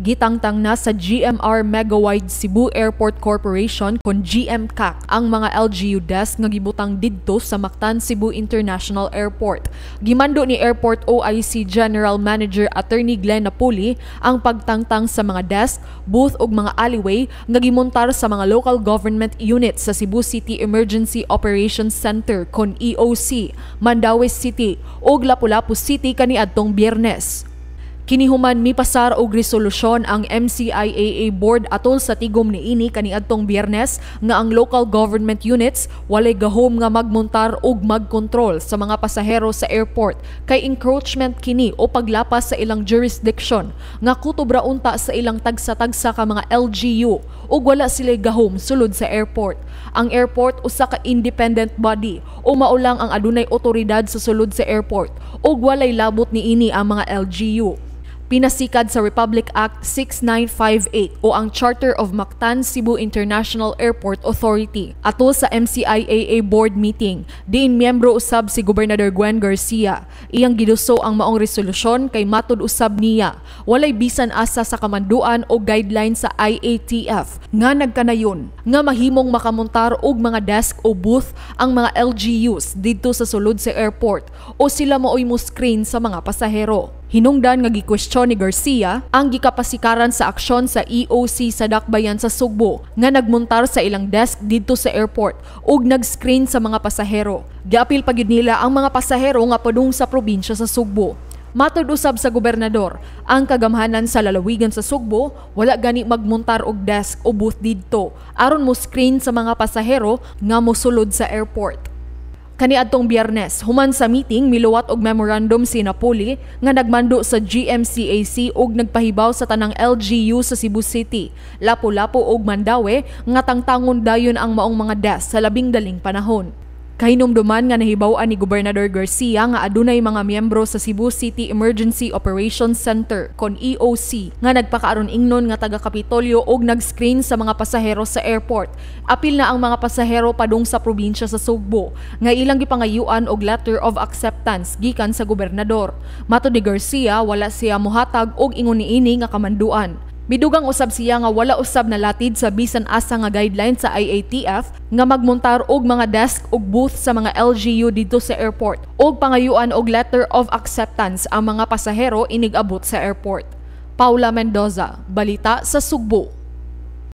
Gitangtang na sa GMR Megawide Cebu Airport Corporation kon GMCAC ang mga LGU desk nga gibutang didto sa Mactan Cebu International Airport. Gimando ni Airport OIC General Manager Attorney Glenn Napoli ang pagtangtang sa mga desk, booth ug mga alleyway nga gimontar sa mga local government units sa Cebu City Emergency Operations Center kon EOC, Mandaue City ug Lapu-Lapu City kaniadtong Biyernes. Kinihuman, mipasar og resolusyon ang MCIAA Board atol sa tigom niini kaniadtong Biyernes nga ang local government units walay gahom nga magmontar og magkontrol sa mga pasahero sa airport kay encroachment kini o paglapas sa ilang jurisdiction nga kutob ra unta sa ilang tagsa-tagsa ka mga LGU ug wala sila gahom sulod sa airport. Ang airport usa ka independent body o mao lang ang adunay otoridad sa sulod sa airport ug walay labot niini ang mga LGU. Pinasikad sa Republic Act 6958 o ang Charter of Mactan Cebu International Airport Authority. Atol sa MCIAA board meeting, diin miyembro usab si Gobernador Gwen Garcia. Iyang giduso ang maong resolusyon kay matud usab niya, walay bisan asa sa kamanduan o guideline sa IATF nga nagkanayon nga mahimong makamontar og mga desk o booth ang mga LGUs didto sa sulod sa airport o sila maoy mo screen sa mga pasahero. Hinungdan nga gikwestiyon ni Garcia ang gikapasikaran sa aksyon sa EOC sa Dakbayan sa Sugbo nga nagmontar sa ilang desk didto sa airport ug nag-screen sa mga pasahero. Giapil pa gyud nila ang mga pasahero nga padung sa probinsya sa Sugbo. Matud usab sa gobernador, ang kagamhanan sa lalawigan sa Sugbo wala gani magmontar og desk o booth didto aron mo screen sa mga pasahero nga mosulod sa airport. Kaniadtong Biyernes, human sa meeting, miluwat og memorandum si Napoli nga nagmando sa GMCAC og nagpahibaw sa tanang LGU sa Cebu City, Lapu-Lapu ug Mandaue nga tangtangon dayon ang maong mga desk sa labing daling panahon. Kahinumduman nga nahibaw-an ni Gobernador Garcia nga adunay mga miyembro sa Cebu City Emergency Operations Center kon EOC nga nagpakaaron ingnon nga taga Kapitolyo og nag-screen sa mga pasahero sa airport. Apil na ang mga pasahero padung sa probinsya sa Sugbo nga ilang gipangayuan og letter of acceptance gikan sa gobernador. Matod ni Garcia, wala siya mohatag og ingon niini nga kamanduan. Midugang usab siya nga wala usab nalatid sa bisan asa nga guideline sa IATF nga magmontar og mga desk ug booth sa mga LGU didto sa airport ug pangayuan og letter of acceptance ang mga pasahero inig-abot sa airport. Paula Mendoza, Balita sa Sugbo.